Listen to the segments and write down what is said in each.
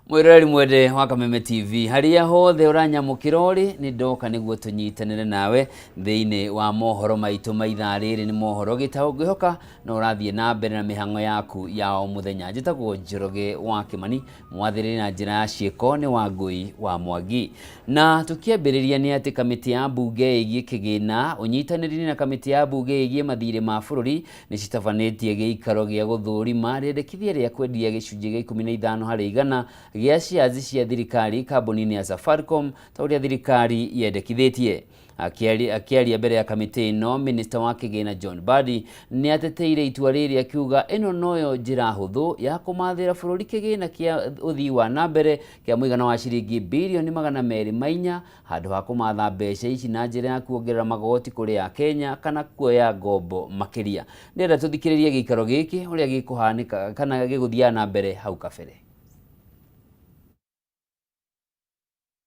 Mwiroreri mwende wa Kameme TV, haria hothe uranyamukira uri, ni ndoka niguo tunyitanire nawe thiini wa mohoro maitu ma ithaa riri. Ni mohoro gitau, ngwihoka no urathie na mbere na mihango yaku ya o muthenya. Njitagwo Njoroge wa Kimani, mwathiriri na njira ya ciiko ni wa Ngui wa Mwangi. Na tukiambiriria ni ati kamiti ya mbunge igie kigina unyitanĩri na kamiti ya mbunge igie mathirĩ ma bũrũri nĩ citabanĩtie gĩikaro gĩa gũthũrima rĩendekithia rĩa kwendia gĩcunjĩ gĩa 15% gĩa shares cia thirikari kambuni-inĩ ya Safaricom ta ũrĩa thirikari yendekithĩtie. Akĩaria mbere ya kamĩtĩ ĩno, minista wa kĩgĩna John Mbadi nĩ ateteire itua rĩrĩ, akiuga ĩno noyo njĩra hũthũ ya kũmathĩra bũrũri kĩgĩna kĩa ũthii wa na mbere kĩa mũigana wa ciringi birioni 204, handũ ha kũmatha mbeca ici na njĩra ya kuongerera magoti kũrĩ Akenya kana kuoya ngombo makĩria. Ndĩrenda tũthikĩrĩrie gĩikaro gĩkĩ ũrĩa gĩkũhanĩka kana gĩgũthiaga na mbere hau kabere.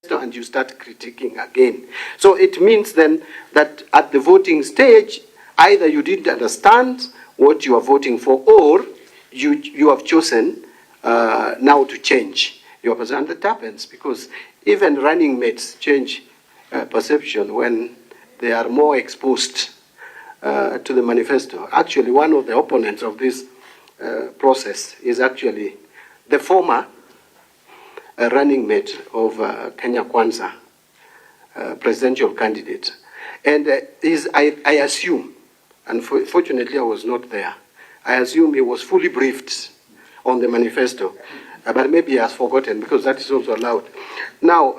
And you start critiquing again. So it means then that at the voting stage, either you didn't understand what you are voting for or you have chosen now to change your position. And that happens because even running mates change perception when they are more exposed to the manifesto. Actually, one of the opponents of this process is actually the former running mate of Kenya Kwanza presidential candidate. And I assume, and fortunately I was not there, I assume he was fully briefed on the manifesto, but maybe he has forgotten because that is also allowed. Now,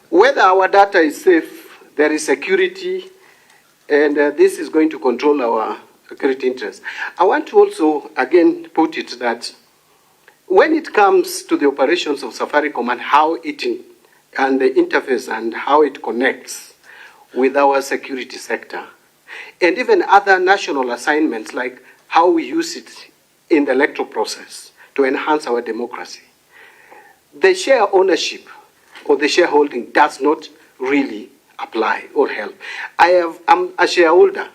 whether our data is safe, there is security, and this is going to control our security interests. I want to also, again, put it that when it comes to the operations of Safaricom and how it and the interface and how it connects with our security sector, and even other national assignments like how we use it in the electoral process to enhance our democracy, the share ownership or the shareholding does not really apply or help. I'm a shareholder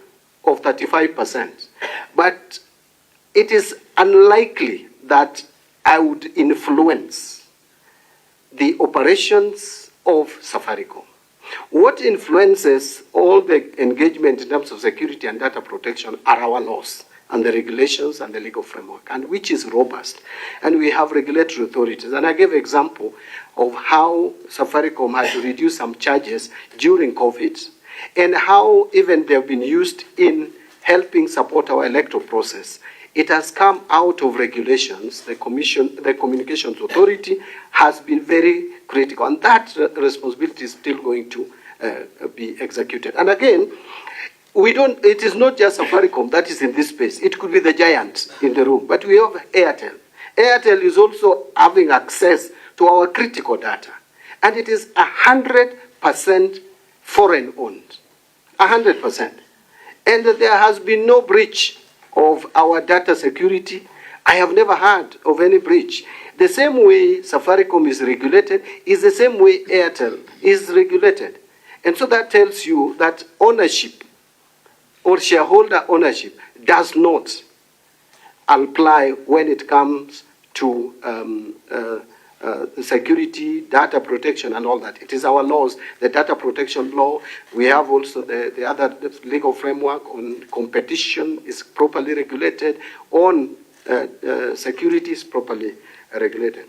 of 35%, but it is unlikely that I would influence the operations of Safaricom. What influences all the engagement in terms of security and data protection are our laws and the regulations and the legal framework, and which is robust. And we have regulatory authorities. And I gave example of how Safaricom had to reduce some charges during COVID, and how even they have been used in helping support our electoral process. It has come out of regulations. The Commission, the Communications Authority has been very critical, and that responsibility is still going to be executed. And again, we don't, it is not just Safaricom that is in this space. It could be the giant in the room, but we have Airtel. Airtel is also having access to our critical data, and it is 100% foreign owned, 100%. And there has been no breach of our data security. I have never heard of any breach. The same way Safaricom is regulated is the same way Airtel is regulated. And so that tells you that ownership or shareholder ownership does not apply when it comes to security, data protection, and all that. It is our laws, the data protection law. We have also the other legal framework on competition is properly regulated, on security is properly regulated.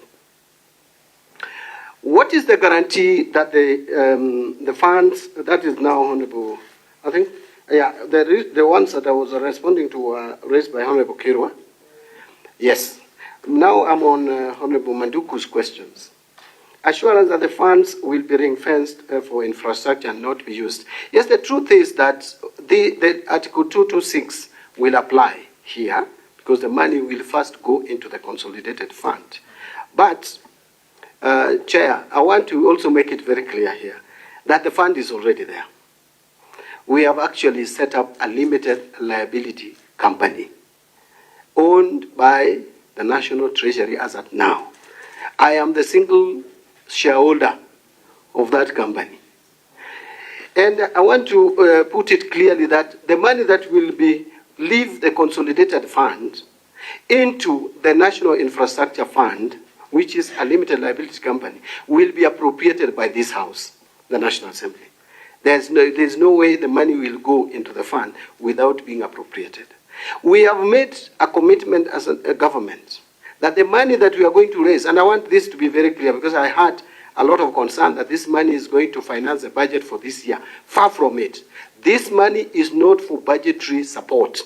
What is the guarantee that the funds, that is now Honorable, I think, yeah, the ones that I was responding to were raised by Honorable Kirwa. Yes. Now I'm on Honorable Manduku's questions. Assurance that the funds will be ring-fenced for infrastructure and not be used. Yes, the truth is that the Article 226 will apply here because the money will first go into the consolidated fund. But, Chair, I want to also make it very clear here that the fund is already there. We have actually set up a limited liability company owned by the National Treasury as at now. I am the single shareholder of that company. And I want to put it clearly that the money that will be leave the consolidated fund into the National Infrastructure Fund, which is a limited liability company, will be appropriated by this House, the National Assembly. There's no way the money will go into the fund without being appropriated. We have made a commitment as a government that the money that we are going to raise, and I want this to be very clear because I had a lot of concern that this money is going to finance the budget for this year. Far from it. This money is not for budgetary support.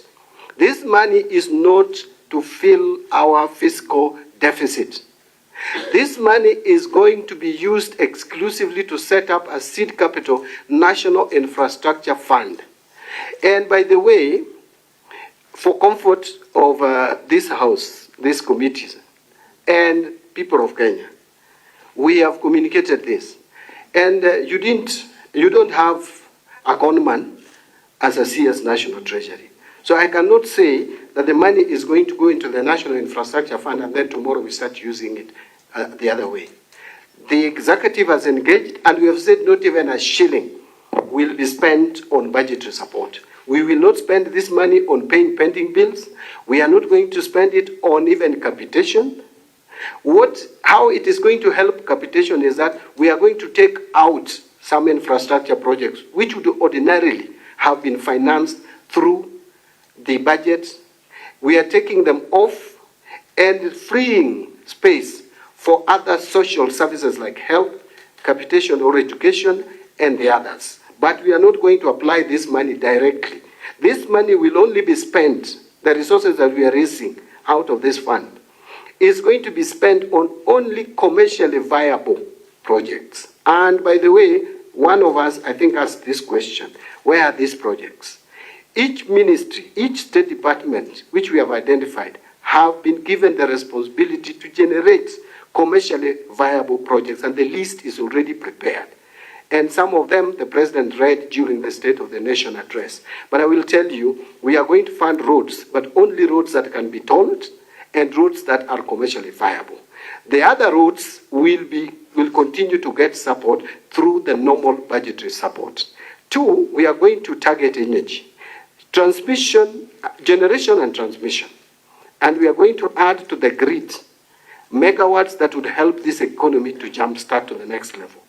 This money is not to fill our fiscal deficit. This money is going to be used exclusively to set up a seed capital national infrastructure fund. And by the way, for comfort of this house, these committees, and people of Kenya, we have communicated this. And you don't have a conman as a CS National Treasury. So I cannot say that the money is going to go into the National Infrastructure Fund and then tomorrow we start using it the other way. The executive has engaged, and we have said not even a shilling will be spent on budgetary support. We will not spend this money on paying pending bills. We are not going to spend it on even capitation. How it is going to help capitation is that we are going to take out some infrastructure projects which would ordinarily have been financed through the budget. We are taking them off and freeing space for other social services like health, capitation or education, and the others. But we are not going to apply this money directly. This money will only be spent, the resources that we are raising out of this fund, is going to be spent on only commercially viable projects. And by the way, one of us, I think, asked this question: where are these projects? Each ministry, each state department which we have identified, have been given the responsibility to generate commercially viable projects, and the list is already prepared. And some of them the president read during the State of the Nation address. But I will tell you, we are going to fund roads, but only roads that can be tolled and roads that are commercially viable. The other roads will continue to get support through the normal budgetary support. Two, we are going to target energy, transmission, generation and transmission. And we are going to add to the grid megawatts that would help this economy to jumpstart to the next level.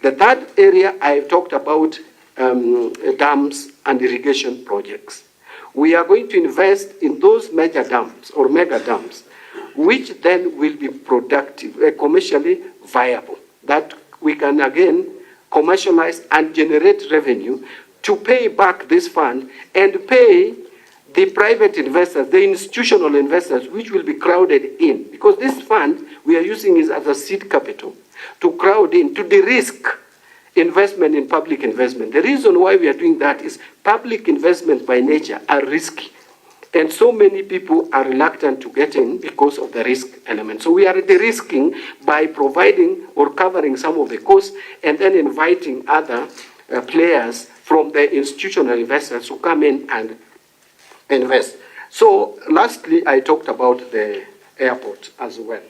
The third area, I talked about dams and irrigation projects. We are going to invest in those major dams or mega dams, which then will be productive, commercially viable, that we can again commercialize and generate revenue to pay back this fund and pay the private investors, the institutional investors, which will be crowded in. Because this fund we are using is as a seed capital to crowd in, to de-risk investment in public investment. The reason why we are doing that is public investments by nature are risky. And so many people are reluctant to get in because of the risk element. So we are de-risking by providing or covering some of the costs and then inviting other players from the institutional investors to come in and invest. So lastly, I talked about the airport as well.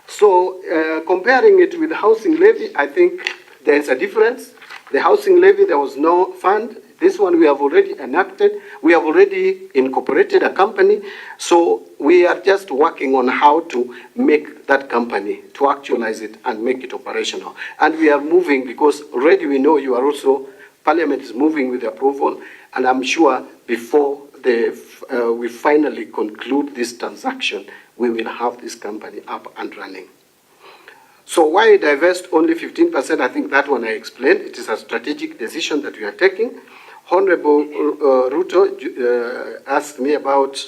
So comparing it with the housing levy, I think there's a difference. The housing levy, there was no fund. This one we have already enacted. We have already incorporated a company. So we are just working on how to make that company, to actualize it and make it operational. And we are moving because already we know you are also, Parliament is moving with the approval. And I'm sure before we finally conclude this transaction, we will have this company up and running. So why divest only 15%? I think that one I explained. It is a strategic decision that we are taking. Honorable Ruto asked me about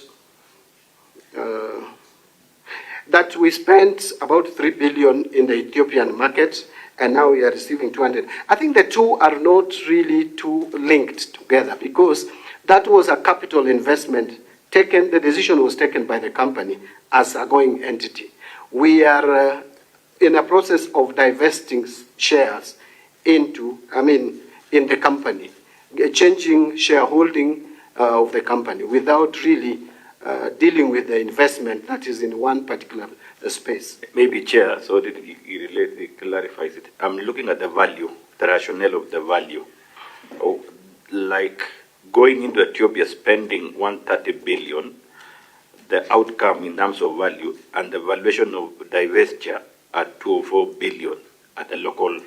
that we spent about 3 billion in the Ethiopian market, and now we are receiving 200. I think the two are not really too linked together because that was a capital investment taken, the decision was taken by the company as a going entity. We are in a process of divesting shares into, I mean, in the company, changing shareholding of the company without really dealing with the investment that is in one particular space. Maybe, Chair, so that it clarifies it. I'm looking at the value, the rationale of the value. Oh, like going into Ethiopia spending 130 billion The outcome in terms of value and the valuation of divestiture at 204 billion at the local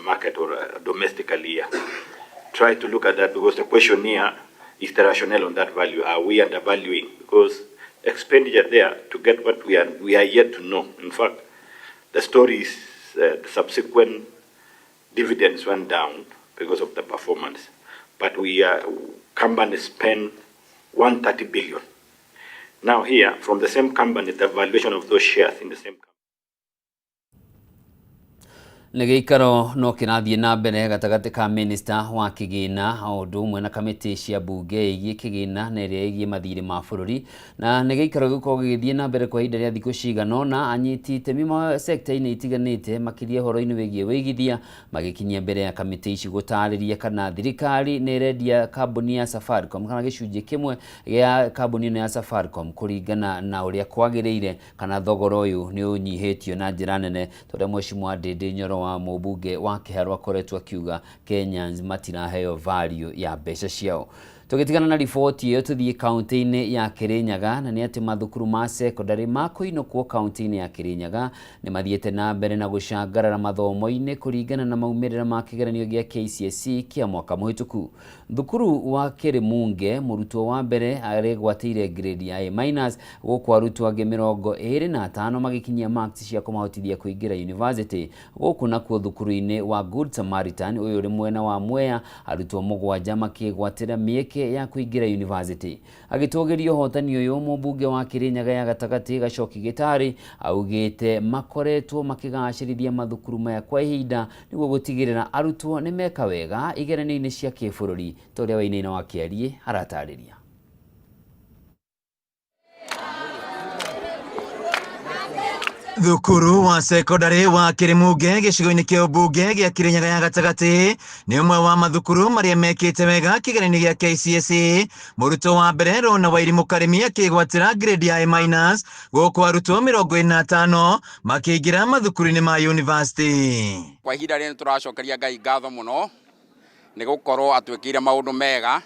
market or domestically here. Try to look at that because the question here is the rationale on that value. Are we undervaluing? Because expenditure there to get what we are yet to know. In fact, the story is the subsequent dividends went down because of the performance. But we company spent 130 billion. Now here, from the same company, the valuation of those shares in the same company. Nĩ gĩikaro no kĩrathiĩ na mbere gatagatĩ ka minista wa kĩgĩna o ũndũ ũmwe na kamĩtĩ cia mbunge ĩgiĩ kĩgĩna na ĩrĩa ĩgiĩ mathirĩ ma bũrũri, na nĩ gĩikaro gĩgũkorwo gĩgĩthiĩ na mbere kwa ihinda rĩa thikũ cigana ũna, anyiti itemi ma sekta-inĩ itiganĩte, makĩria ũhoro-inĩ wĩgiĩ wĩigithia, magĩkinyia mbere ya kamĩtĩ ici gũtarĩria kana thirikari nĩ ĩrendia kambuni ya Safaricom kana gĩcunjĩ kĩmwe gĩa kambuni ĩno ya Safaricom kũringana na ũrĩa kwagĩrĩire, kana thogora ũyũ nĩ ũnyihĩtio na njĩra nene, tondũ Mheshimiwa Ndindi Nyoro wa mũmbunge wa Kĩharũ akoretwo akiuga Kenyans matiraheo value ya mbeca ciao. Tũgĩtigana na riboti ĩyo, tũthiĩ kaunti-inĩ ya Kĩrĩnyaga, na nĩ atĩ mathukuru ma secondary ma kũinũkwo kaunti-inĩ ya Kĩrĩnyaga nĩ mathiĩte na mbere na gũcangarara mathomo-inĩ kũringana na maumĩrĩra ma kĩgeranio gĩa KCSE kĩa mwaka mũhĩtũku. Thukuru wa Kĩrĩmunge, mũrutwo wa mbere aregwatĩire grade ya A-, gũkũ arutwo angĩ 25 magĩkinyia marks cia kũmahotithia kũingĩra university. Gũkũ nakuo thukuru-inĩ wa Good Samaritan ũyũ ũrĩ mwena wa Mwea, arutwo 7 makĩgwatĩra mĩeke ya kũingĩra university. Agĩtũgĩria ũhotani ũyũ, mũmbunge wa Kĩrĩnyaga ya gatagatĩ Gacoki Gĩtarĩ augĩte makoretwo makĩgacĩrithia mathukuru maya kwa ihinda nĩguo gũtigĩrĩra arutwo nĩ meka wega igeranio-inĩ cia kĩbũrũri, ta ũrĩa Wainaina wa Kĩariĩ aratarĩria. Thukuru wa sekondari wa Kĩrĩmunge gĩcigo-inĩ kĩa ũmbunge gĩa Kĩrĩnyaga ya gatagatĩ nĩ ũmwe wa mathukuru marĩa mekĩte wega kĩgeranio gĩa KCSE. Mũrutwo wa mbere Rona Wairimũ Karĩmi akĩgwatĩra grade ya A-, gũkũ arutwo 45 makĩingĩra mathukuru-inĩ ma university. Kwa ihinda rĩrĩ nĩtũracokeria Ngai ngatho mũno nĩ gũkorwo atwĩkĩire maũndũ mega,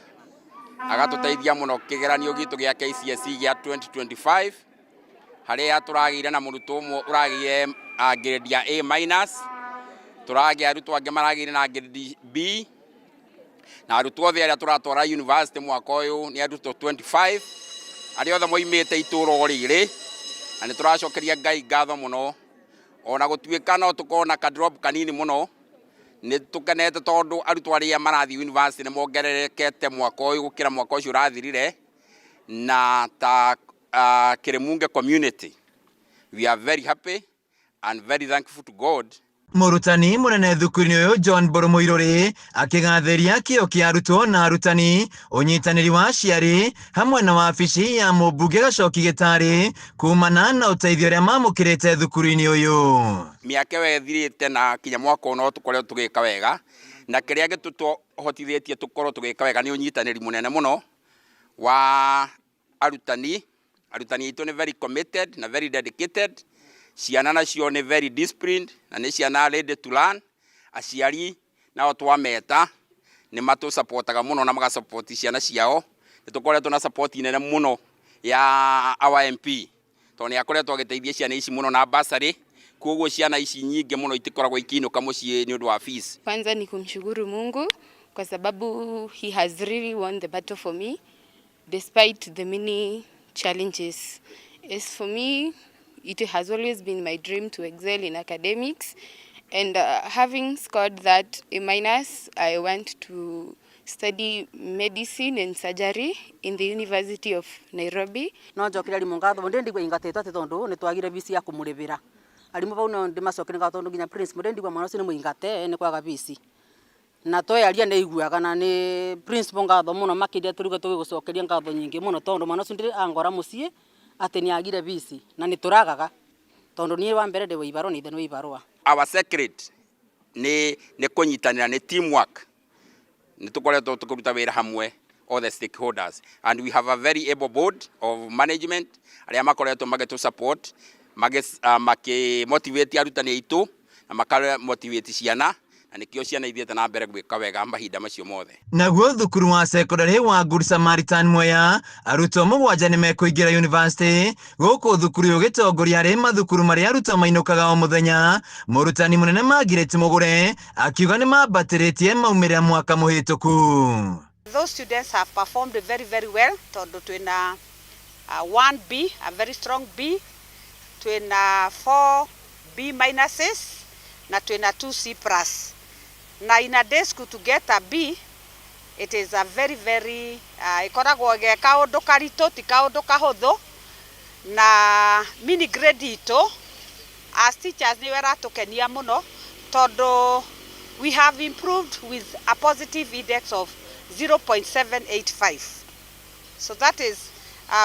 agatũteithia mũno kĩgeranio gitũ gĩa KCSE gĩa 2025, harĩa tũragĩire na mũrutwo ũmwe ũragĩire grade ya A-, tũragĩa arutwo angĩ maragĩire na grade B, na arutwo othe arĩa tũratwara university mwaka ũyũ nĩ arutwo 25 arĩa othe moimĩte itũũra rĩrĩ, na nĩ tũracokeria Ngai ngatho mũno. Ona gũtuĩka no tũkorwo na ka drop kanini mũno, nĩ tũkenete tondũ arutwo arĩa marathiĩ university nĩ mongererekete mwaka ũyũ gũkĩra mwaka ũcio ũrathirire, na ta Kĩrĩmunge community, we are very happy and very thankful to God. Mũrutani mũnene thukuru-inĩ ũyũ John Mbũrũ akĩgathĩria kĩo kĩa arutwo na arutani, ũnyitanĩri wa aciari hamwe na wabici ya mũmbunge Gacoki Gĩtarĩ kumana na ũteithio ũrĩa mamũkĩrĩte thukuru-inĩ ũyũ. Mĩaka ĩyo ĩthirĩte na kinya mwaka ũyũ no tũkoretwo tũgĩka wega, na kĩrĩa gĩtũhotithĩtie tũkorwo tũgĩka wega nĩ ũnyitanĩri mũnene mũno wa arutani. Arutani aitũ nĩ very committed na very dedicated. Ciana nacio nĩ very disciplined na nĩ ciana ready to learn. Aciari nao twameta nĩ matũsupportaga mũno na magasupport ciana ciao. Nĩ tũkoretwo na support nene mũno ya our MP, tondũ nĩ akoretwo agĩteithia ciana ici mũno na bursary, koguo ciana ici nyingĩ mũno itikoragwo ikĩinũka mũciĩ nĩ ũndũ wa fees. Kwanza ni kumshukuru Mungu kwa sababu he has really won the battle for me despite the many challenges. As for me, it has always been my dream to excel in academics, and having scored that A-, I went to study medicine and surgery in the University of Nairobi. No njokire arimũ ngatho ndĩ ndigua ingatĩtwo atĩ tondũ nĩ twagire bici ya kũmũrĩbĩra. Arimũ bau no ndĩmacokere ngatho tondũ nginya principal ndĩ ndigua mwana ũcio nĩ mũingate nĩ kwaga bici. Na twearia nĩ aiguaga, na nĩ principal ngatho mũno makĩria, tũrigwe tũgĩgũcokeria ngatho nyingĩ mũno tondũ mwana ũcio ndĩrĩ angora mũciĩ atĩ nĩ agire bici, na nĩ tũragaga tondũ niĩ wa mbere ndĩ wa ibarũa na ithe nĩ wa ibarũa. Our secret nĩ kũnyitanĩra, nĩ teamwork. Nĩ tũkoretwo tũkĩruta wĩra hamwe, all the stakeholders, and we have a very able board of management arĩa makoretwo magĩtũ support, makĩ motivate arutani aitũ na maka motivate ciana. Na nĩkĩo ciana ithiĩte na mbere gwĩka wega mahinda macio mothe. Naguo thukuru wa sekondarĩ wa Good Samaritan Mwea, arutwo 7 nĩ mekũingĩra university gũkũ thukuru ũyũ ũgĩtongoria harĩ mathukuru marĩa arutwo mainũkaga o mũthenya. Mũrutani mũnene Margaret Mũgũre akiuga nĩ mambatĩrĩtie maumĩrĩra mwaka mũhĩtũku. Those students have performed very, very well tondu twina 1B, a very strong B, twina 4 B minuses na twina 2 C plus. Na in a day school to get a B, it is a very, very ikoragwo ge kaundu karitu, ti kaundu kahuthu. Na mini grade itu as teachers nĩ ĩratukenia muno tondu we have improved with a positive index of 0.785. So that is,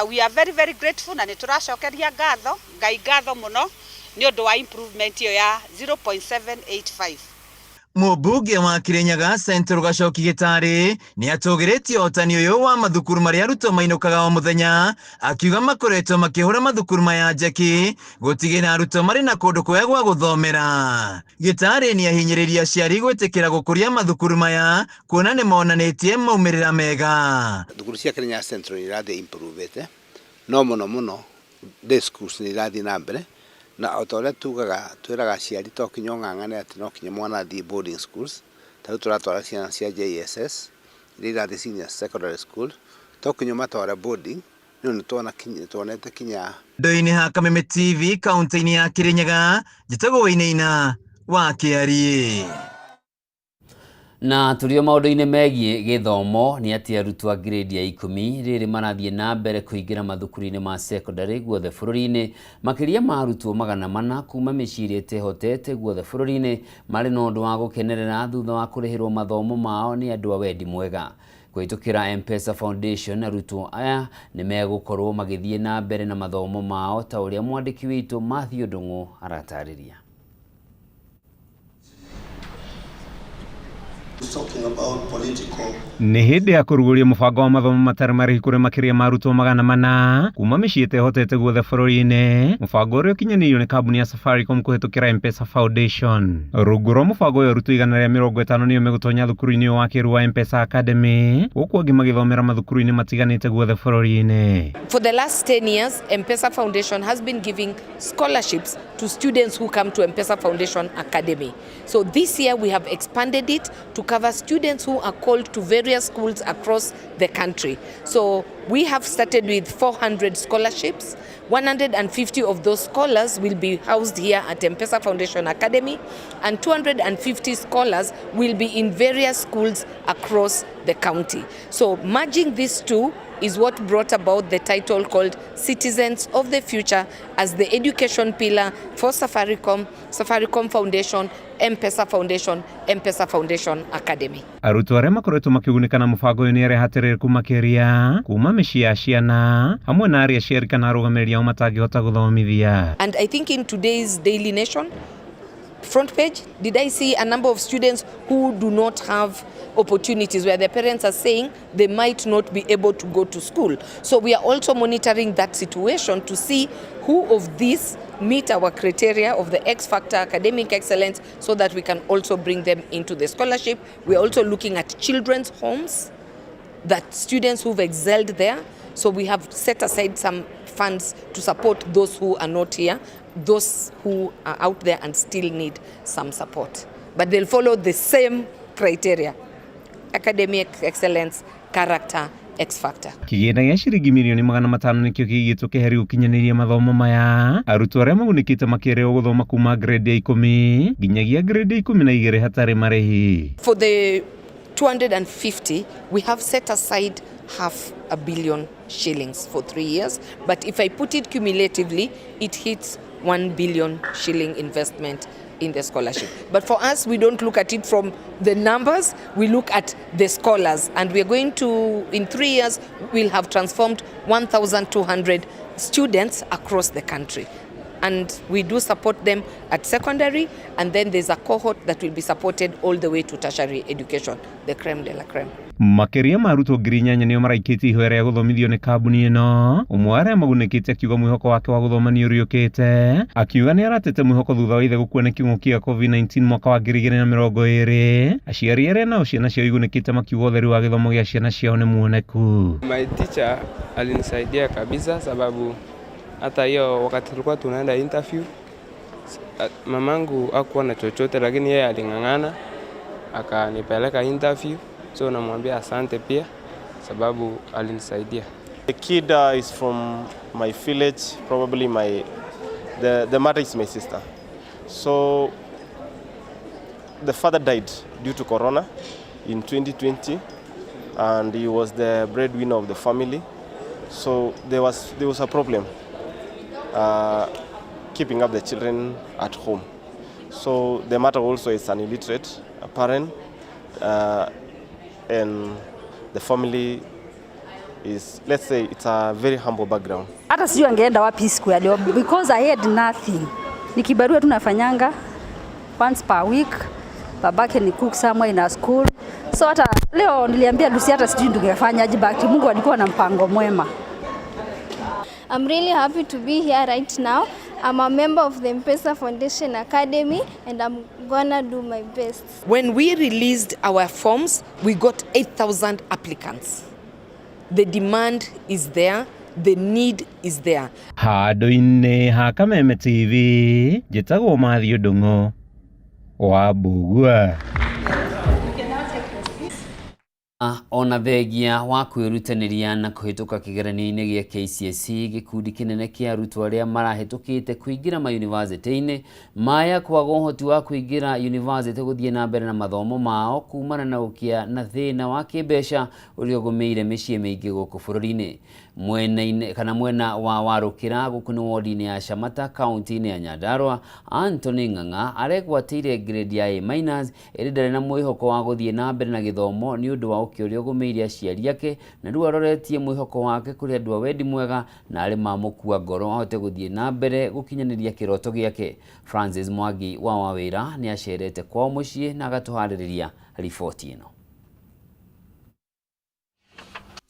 we are very, very grateful na nĩ tũracokeria ngatho Ngai ngatho mũno nĩ ũndũ wa improvement ĩyo ya 0.785. Mũmbunge wa Kirinyaga Central Gacoki Gĩtarĩ nĩ atũgĩrĩtie ũhotani ũyũ wa mathukuru marĩa arutwo mainũkaga o mũthenya, akiuga makoretwo makĩhũra mathukuru maya njeki gũtigĩrĩra arutwo marĩ na kũndũ kwega gwa gũthomera. Gĩtarĩ nĩ ahinyĩrĩria aciari gwĩtĩkĩra gũkũria mathukuru maya kuona nĩ monanĩtie maumĩrĩra mega. Thukuru cia Kirinyaga Central nĩ irathiĩ improvete, no mũno mũno day schools nĩ irathiĩ na mbere, na o ta ũrĩa tugaga twĩraga aciari to kinya ũng'ang'ane atĩ no kinya mwana athiĩ boarding schools. Ta rĩu tũratwara ciana cia JSS iria irathiĩ senior secondary school, to kinya ũmatware boarding, nĩ ũndũ nĩ tuonete kinya. Ndo-inĩ ha Kameme TV kaunti-inĩ ya Kirinyaga, njĩtagwo Wainaina wa Kĩariĩ. Na tũrio maũndũ-inĩ megiĩ gĩthomo nĩ atĩ arutwo a grade ya 10 rĩrĩ marathiĩ na mbere kũingĩra mathukuru-inĩ ma secondary guothe bũrũri-inĩ. Makĩria ma arutwo 400 kuma mĩciĩ ĩrĩa ĩtehotete guothe bũrũri-inĩ marĩ na ũndũ wa gũkenerera thutha wa kũrĩhĩrwo mathomo mao nĩ andũ a wendi mwega. Kũhĩtũkĩra M-Pesa Foundation, arutwo aya nĩ megũkorwo magĩthiĩ na mbere na mathomo mao ta ũrĩa mwandĩki witũ Matthew Ndung'u aratarĩria. Nĩ hĩndĩ ya kũrugũria mũbango wa mathomo matarĩ marĩhi kũrĩ makĩria ma arutwo 400 kuma mĩciĩ ĩtehotete guothe bũrũri-inĩ, mũbango ũrĩa ũkinyanĩirio nĩ kambuni ya Safaricom kũhĩtũkĩra M-Pesa Foundation. Rungu rwa mũbango ũyũ, arutwo 150 nĩo megũtonya thukuru-inĩ ũyũ wa kĩĩrĩu wa M-Pesa Academy, gũkũ angĩ magĩthomera mathukuru-inĩ matiganĩte guothe bũrũri-inĩ. For the last 10 years, M-Pesa Foundation has been giving scholarships to students who come to M-Pesa Foundation Academy. So this year we have expanded it to cover students who are called to various schools across the country. So we have started with 400 scholarships. 150 of those scholars will be housed here at M-Pesa Foundation Academy, and 250 scholars will be in various schools across the county. So merging these two is what brought about the title called Citizens of the Future as the education pillar for Safaricom, Safaricom Foundation, M-Pesa Foundation, M-Pesa Foundation Academy. Arutwo arĩa makoretwo makĩgunĩka na mũbango ũyũ nĩ arĩa hatĩrĩrĩku makĩria kuma mĩciĩ ya ciana hamwe na arĩa aciari kana arũgamĩrĩri ao matangĩhota gũthomithia. And I think in today's Daily Nation front page, did I see a number of students who do not have opportunities where their parents are saying they might not be able to go to school. So we are also monitoring that situation to see who of these meet our criteria of the X factor, academic excellence, so that we can also bring them into the scholarship. We are also looking at children's homes, that students who've excelled there. So we have set aside some funds to support those who are not here, those who are out there and still need some support. But they'll follow the same criteria: academic excellence, character, X factor. Kĩgĩna gĩa ciringi mirioni 500 nĩkĩo kĩigĩtwo keheri gũkinyanĩria mathomo maya. Arutwo arĩa magunĩkĩte makĩrĩrwo gũthoma kuma grade ya 10 nginyagia grade ya 12 hatarĩ marĩhi. For the 250, we have set aside 500 million shillings for 3 years. But if I put it cumulatively, it hits 1 billion shilling investment in the scholarship. But for us, we don't look at it from the numbers, we look at the scholars. And we are going to, in 3 years, we'll have transformed 1,200 students across the country. And we do support them at secondary, and then there's a cohort that will be supported all the way to tertiary education, the creme de la creme. Makĩria ma arutwo 8,000 nĩo maraikĩtie ihoya rĩa gũthomithio nĩ kambuni ĩno. Ũmwe wa arĩa magunĩkĩte akiuga mwĩhoko wake wa gũthoma nĩ ũriũkĩte, akiuga nĩ aratete mwĩhoko thutha wa ithe gũkua nĩ kĩng'ũki gĩa COVID-19 mwaka wa 2020. Aciari arĩa nao ciana ciao igunĩkĩte makiuga ũtheri wa gĩthomo gĩa ciana ciao nĩ muoneku. My teacher alinisaidia kabisa sababu hata hiyo wakati tulikuwa tunaenda interview mamangu hakuwa na chochote, lakini yeye aling'ang'ana akanipeleka interview, so namwambia asante pia sababu alinisaidia. The kid is from my village, probably the mother is my sister. So the father died due to corona in 2020, and he was the breadwinner of the family. So there was a problem keeping up the children at home. So the mother also is an illiterate parent, and the family is, let's say, it's a very humble background. Hata sijui angeenda wapi siku ya leo because I had nothing. Ni kibarua tunafanyanga once per week. Babake ni cook somewhere in a school. So hata leo niliambia Lucy hata sijui tungefanyaje, but Mungu alikuwa na mpango mwema. I'm really happy to be here right now. I'm a member of the M-Pesa Foundation Academy and I'm gonna do my best. When we released our forms, we got 8,000 applicants. The demand is there, the need is there. Handũ-inĩ ha Kameme TV, njĩtagwo Mathiũ Ndung'u wa Mbugua. Ona thengia wa kwĩrutanĩria na kũhĩtũka kĩgeranio-inĩ gĩa KCSE, gĩkundi kĩnene kĩa arutwo arĩa marahĩtũkĩte kũingĩra mayunivasĩtĩ-inĩ maya kwaga ũhoti wa kũingĩra yunivasĩtĩ gũthiĩ na mbere na mathomo mao kumana na ũkĩa na thĩna wa kĩmbeca ũrĩa ũgũmĩire mĩciĩ mĩingĩ gũkũ bũrũri-inĩ. Mwena-inĩ kana mwena wa Warũkĩra gũkũ nĩ wodi-inĩ ya Shamata, kaunti-inĩ ya Nyandarua, Anthony Ng'ang'a aregwatĩire grade ya A minus, ĩndĩ ndarĩ na mwĩhoko wa gũthiĩ na mbere na gĩthomo nĩ ũndũ wa ũkĩa ũrĩa ũgũmĩire aciari ake, na rĩu aroretie mwĩhoko wake kũrĩ andũ a wendi mwega na arĩ mamũkua ngoro ahote gũthiĩ na mbere gũkinyanĩria kĩroto gĩake. Francis Mwangi wa Wawĩra nĩ acerete kwao mũciĩ na agatũharĩrĩria riboti ĩno.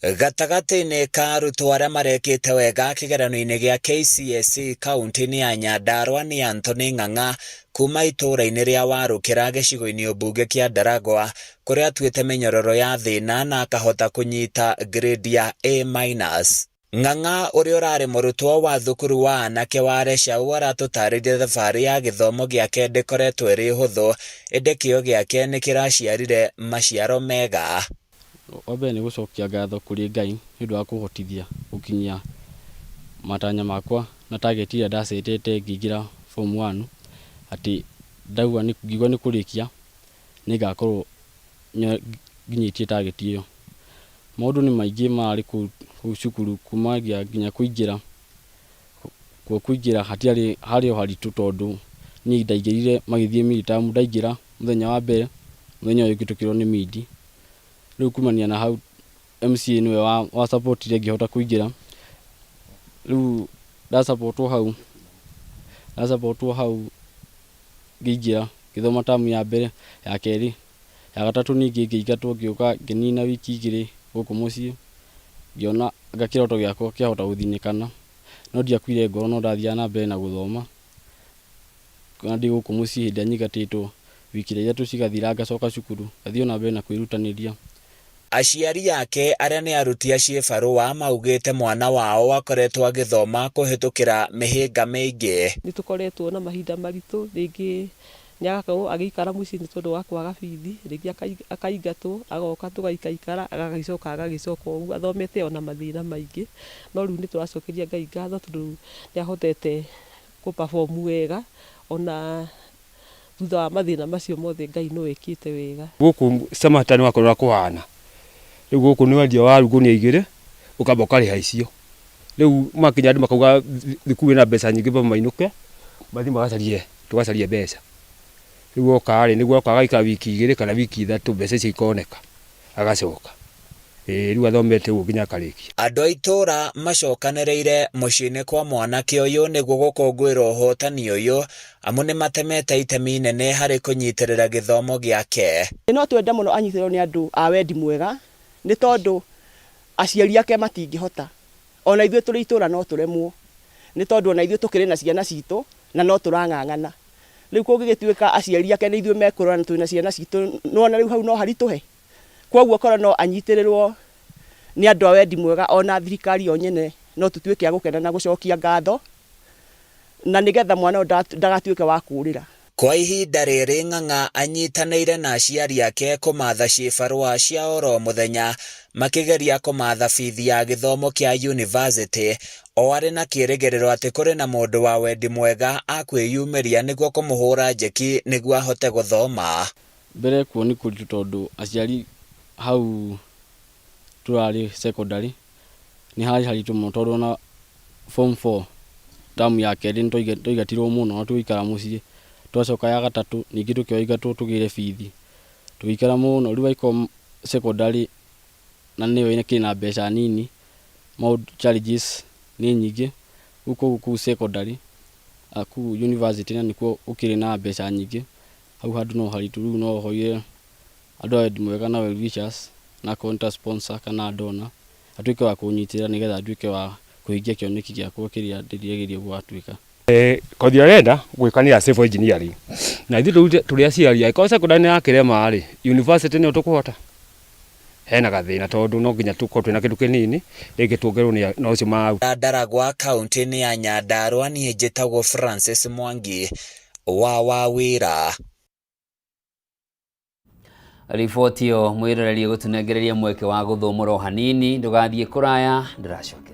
Gatagatĩ-inĩ ka arutwo arĩa marekĩte wega kĩgeranio-inĩ gĩa KCSE kaunti-inĩ ya Nyandarua nĩ Anthony Ng'ang'a kuma itũũra-inĩ rĩa Warũkĩra, gĩcigo-inĩ mbunge kĩa Ndaragwa, kũrĩa atuĩte mĩnyororo ya thĩna na akahota kũnyita grade ya A minus. Ng'ang'a, ũrĩa ũrarĩ mũrutwo wa thukuru wa anake wa Reshau, aratũtarĩria thabarĩ ya gĩthomo gĩake ndĩkoretwo ĩrĩ hũthũ, ĩndĩ kĩo gĩake nĩ kĩraciarire maciaro mega. Wa mbere nĩ gũcokia ngatho kũrĩ Ngai nĩ ũndũ wa kũhotithia gũkinyia matanya makwa na target ĩrĩa ndacetete ngĩingĩra form 1, atĩ ndaigua ngiuga nĩ kũrĩkia nĩ ngakorwo nginyĩtie target ĩyo. Maũndũ nĩ maingĩ mararĩ kũu cukuru, kumagia nginya kũingĩra kuo, kũingĩra hatiarĩ harĩ o haritũ, tondũ niĩ ndaingĩrire magĩthiĩ mid term. Ndaingĩra mũthenya wa mbere, mũthenya ũyũ ũngĩ tũkĩrwo nĩ mid. Rĩu kumania na hau, MCA nĩwe wa supportire ngĩhota kũingĩra. Rĩu ndasupportwo hau ngĩingĩra, ngĩthoma term ya mbere, ya kerĩ, ya gatatũ. Ningĩ ngĩingatwo, ngĩũka ngĩnina wiki 2 gũkũ mũciĩ, ngĩona anga kĩroto gĩakwa kĩahota gũthinĩkana, no ndiakuire ngoro, no ndathiaga na mbere na gũthoma. Ona ndĩ gũkũ mũciĩ, hĩndĩ ĩrĩa nyingatĩtwo, wiki 3 cigathira ngacoka cukuru, ngathiĩ na mbere na kwĩrutanĩria. Aciari ake arĩa nĩ aruti a ciĩbarũa maugĩte mwana wao akoretwo agĩthoma kũhĩtũkĩra mĩhĩnga mĩingĩ. Nĩ tũkoretwo na mahinda maritũ, rĩngĩ nĩ agakorwo agĩikara mũciĩ nĩ tondũ wa kwaga bithi, rĩngĩ akaingatwo, agoka tũgaikaikara, agagĩcoka agagĩcoka ũguo athomete ona mathĩna maingĩ. No rĩu nĩ tũracokeria Ngai ngatho tondũ nĩ ahotete kũ perform wega ona thutha wa mathĩna macio mothe. Ngai no ekĩte wega. Gũkũ Samata nĩ wakorwo kũhana rĩu gũkũ nĩ wendia waru ngũnia 2, ũkamba ũkarĩha icio. Rĩu makinya andũ makauga thukuru ĩna mbeca nyingĩ, mainũke mathiĩ magacarie, tũgacarie mbeca. Rĩu oka rĩ, nĩguo oka agaikara wiki 2 kana wiki 3, mbeca icio ikoneka, agacoka. Ĩĩ, rĩu athomete ũguo nginya akarĩkia. Andũ a itũũra macokanĩrĩire mũciĩ-inĩ kwa mwanake ũyũ nĩguo gũkũngũĩra ũhotani ũyũ, amu nĩ matemete itemi inene harĩ kũnyitĩrĩra gĩthomo gĩake. No twende mũno anyitĩrĩrwo nĩ andũ a wendi mwega. Nĩ tondũ aciari ake matingĩhota. Ona ithuĩ tũrĩ itũra no tũremwo. Nĩ tondũ ona ithuĩ tũkĩrĩ na ciana citũ na no tũrang'ang'ana. Rĩu kũngĩgĩtuĩka aciari ake nĩ ithuĩ mekũrora na twĩna ciana citũ, nĩwona rĩu hau no haritũhe? Kwoguo korwo no anyitĩrĩrwo nĩ andũ a wendi mwega ona thirikari yo nyene no tũtuĩke a gũkena na gũcokia ngatho na nĩgetha mwana ũyũ ndagatuĩke wa kũũrĩra. Kwa ihinda rĩrĩ Ng'ang'a anyitanĩire na aciari ake kũmatha ciĩbarũa cia oro mũthenya makĩgeria kũmatha bithi ya gĩthomo kĩa yunivasĩtĩ o arĩ na kĩrĩgĩrĩro atĩ kũrĩ na mũndũ wa wendi mwega akwĩyumĩria nĩguo kũmũhũra njeki nĩguo ahote gũthoma. Mbere kuo nĩ kũritũ tondũ aciari hau tũrarĩ secondary nĩ harĩ haritũ mũno tondũ ona form 4 term ya kerĩ nĩ twaingatirwo mũno na tũgĩikara mũciĩ. Twacoka ya gatatũ ningĩ tũkĩingatwo tũgĩre bithi. Tũgĩikara mũno rĩu angĩkorwo secondary na nĩyo ĩkĩrĩ na mbeca nini maũndũ challenges nĩ nyingĩ. Rĩu koguo kũu secondary kũu university na nĩkuo gũkĩrĩ na mbeca nyingĩ hau handũ no haritũ rĩu no hoire andũ a wendi mwega na well wishers na akorwo nĩ ta sponsor kana donor atuĩke wa kũnyitĩrĩra nĩgetha nduĩke wa kũhingia kĩoneki gĩakwa kĩrĩa ndĩriragĩria gũgatuĩka. Kothi ĩrĩa arenda gwĩka nĩ ya civil engineering na ithuĩ tũrĩ aciari angĩkorwo secondary nĩ yakĩrema rĩ, university nĩyo tũkũhota? Hena gathĩna tondũ no nginya tũkorwo twĩna kĩndũ kĩnini rĩngĩ tuongererwo nĩ na ũcio ma Ndaragwa kauntĩ-inĩ ya Nyandarua niĩ njĩtagwo Francis Mwangi wa Wawĩra. Riboti ĩyo mwĩroreri ĩgũtũnengereria mweke wa gũthũmũra o hanini, ndũgathiĩ kũraya, ndĩracokerera.